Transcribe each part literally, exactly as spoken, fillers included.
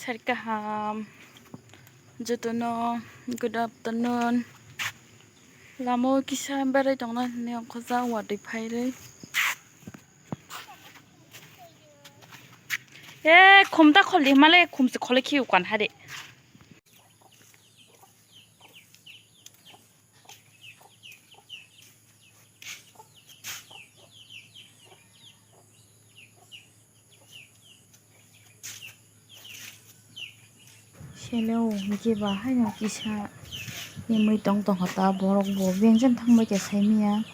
Sari kaham, jotono good afternoon. Lama o kisa berai tongna hinwi ongkhorjak watwi phairwi. E khum ta khol di, himale khum se khole khiu kan hade. Sele o hwnkhe ba haino kisa himwi tong tongkha ta borok bo bengsan thangbai khe saimanya.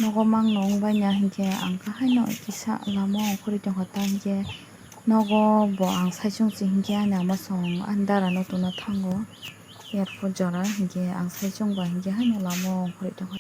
Nogo mangno wngbaina hinkhe ang kha haino kisa lama o ongkhorwi tongkha ta hinkhe nogo bo ang saichung se hinkhe ani ama song ani dara no tuna thango airport jora hinkhe ang saichung ba hinkhe haino lama o ongkhorwi tongkha.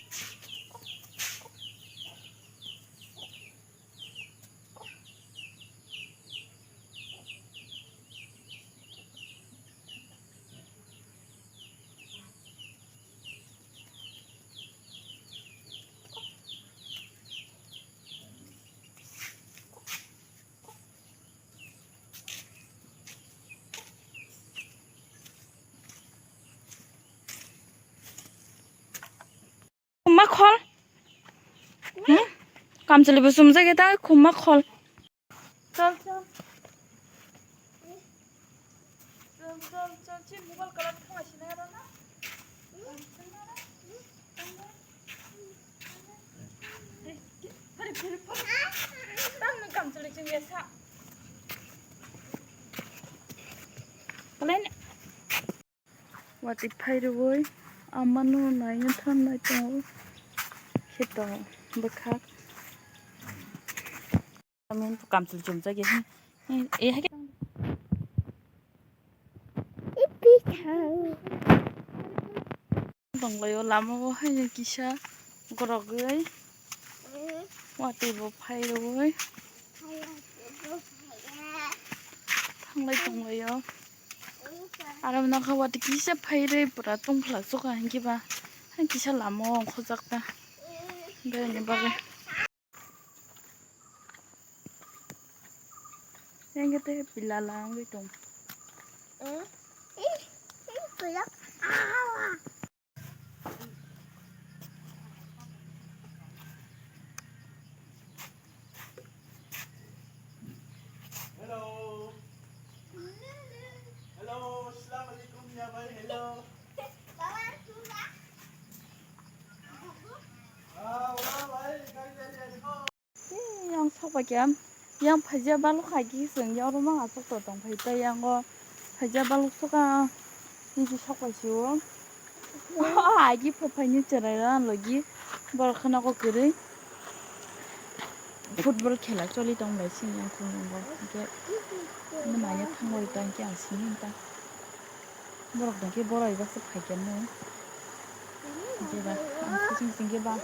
Khumma khol. Hmm? Kamchwlwi bo chumjak ya ta khumma khol. Chol, chol. Chol, chol, chol. Chini mobile colour thangma sinai aro na? Tamni kamchwlwi chumya sa. Kalai ne. Watwi phai rwui amano naina thangnai tongo. Khe to bwkhak. Amin kamchwlwi chumjak ya. Eh, eh, hai. Tonglaio lama o haino kisa gorogwi watwi bo phai rwui thanglai tonglaio. Aro nokha watwi kisa phai rwi pura tongphla sukha hinkhe ba hai kisa lama o ongkhorjak ta berani bagwi. Yang kete pilala wngwi tong. Eh, eh, eh, pilak. Ah. Hello. Hello, assalamu alaikum ya bhai, hello. Ah, wala bhai, gari, gari, gari, ho. Yang sokbai khe yang phaijak balok hai khe chwng yang oro mang achuk to tong phai tei yang o phaijak balok sokha hinwi sokbai si o. Agi phai phai ni chwrai rw logi borok kheno kwrwi football khela choli tong bai sini yang khulungo hwnkhe mwnai thangwi tong khe ang sini ta borok dong khe borok bai se phai khe mui. Jeba, ang sising sing jeba.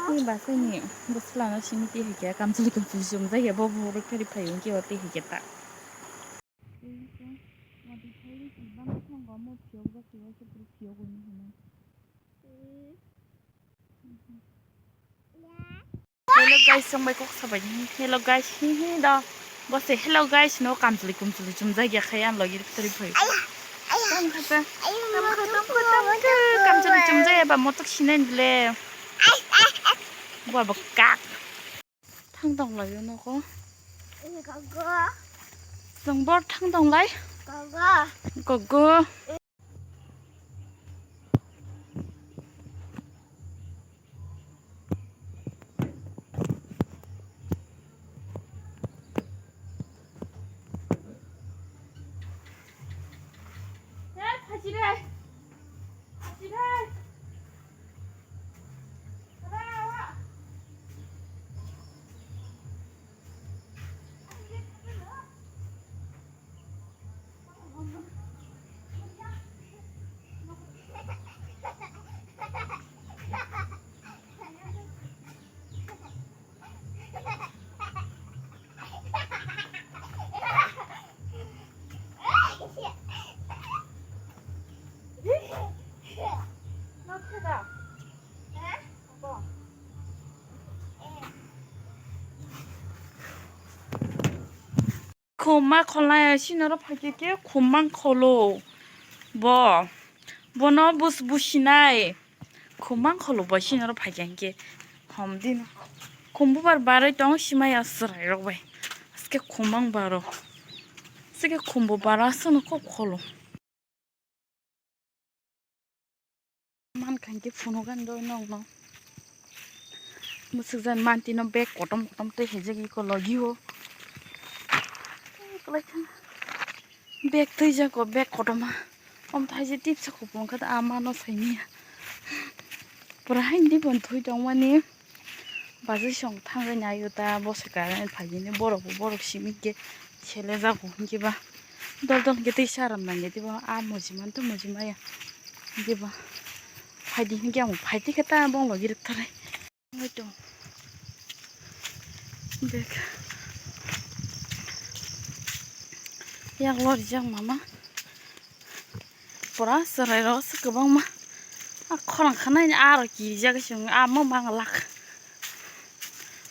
Ni ba sai ni, bwsla no simi twi hai khe, kamchwlwi kamchwlwi chumjak ya, bo bo rwkhe ri phai wngkhe o twi hai khe ta. Hello guys, chwng bai kok sabai ni. Hello guys, hi hi do. Bo se hello guys no kamchwlwi kumchwlwi chumjak ya khai ang logi rwkhe ri phai. Tamo kha ta. Tamo kha, tamo kha, tamo kha. Kamchwlwi chumjak ya ba motok sinai ni bwle. Bo bo kak. Thang tong lai o nogo. Gogo. Chwng bor thang tong lai. Gogo. Gogo. Khumma kholnai, sinoro phaikhe khe khumma kholo. Bo, bono bus-, businai. Khumma kholo bo sinoro phaikhe hwnkhe. Hom dino. Khumbubar barwi tong simaya chwrairok bai. Aske khumma baro. Aske khumbu bara sono kok kholo. Mankha hwnkhe phunukgani doi nokno. Mwswkjani mantino bag kotom kotom tei haijak iko logi o. Bag twijak o, bag kotorma. Omo thaise tipsa kupulung khe ta, ah, mano saimanya. Pura haini dibo thwi tongmani. Bajwi song thangjani ayo ta, bwswk karwi phaikhe borok bo borok simi khe selejago hinkhe ba dol dol hinkhe tei saram nangya tei bo ah mujiman to mujimaya hinkhe ba phaidi hinkhe ang phaidi khe ta bonglo girikthari. Bag yak lorijak mama. Pura chwrairok se kwbangma. A khorang khanai ni aro kirijak se wng, a mamang lak.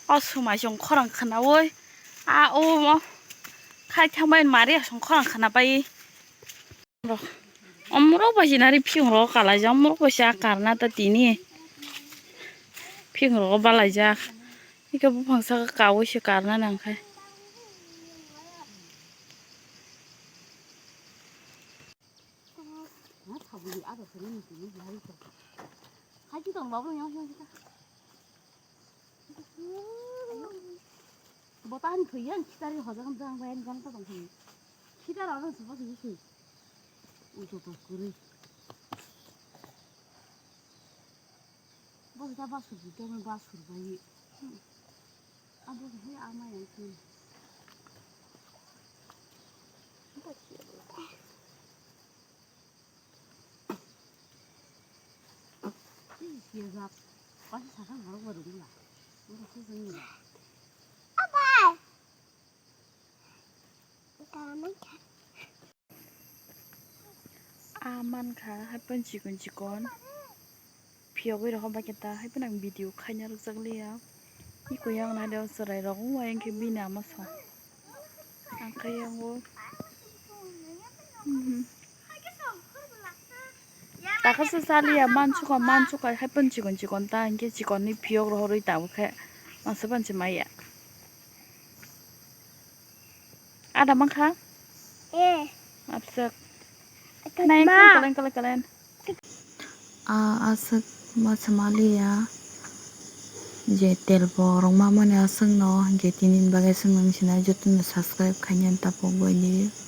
O swmai se wng khorang khanaui. A o, o khai thangbai mari aswng khorang khana bai. Omorok bai sinari phiyong rok kalaijak, omorok bai sa karna ta tini. Phiyong rok balaijak. Ika buphang saka kaui se karna nangkhe. Bo ta ani thwi yang khitari hojak ang jang bai ang jang ta tong thwi. Khitar ano se bo se se. Uto to kuri. Bo ta ba su ji to ba su bai. Abo he ama yang thwi. A mankha hai phano chikon chikon. Phiyogwi rokha bai khe ta hai phano ang video khaina rwchak liya. Iko yang nai de chwrai rok wng bai wngkhe bini ama song. Ang khe yango. Mhm. Takha se saliya mansukha mansukha hai phano chikon chikon ta hinkhe chikon ni phiyok rohorwi tabukhe masa phano se maya. Ada mankha? Eh. Abswk. Nai kalen kalen kalen. A aswk ma samaliya je telbo rok ma mani aswk no hinkhe tini bagwi aswk nang sinai jotono subscribe khaina tapuk bai di.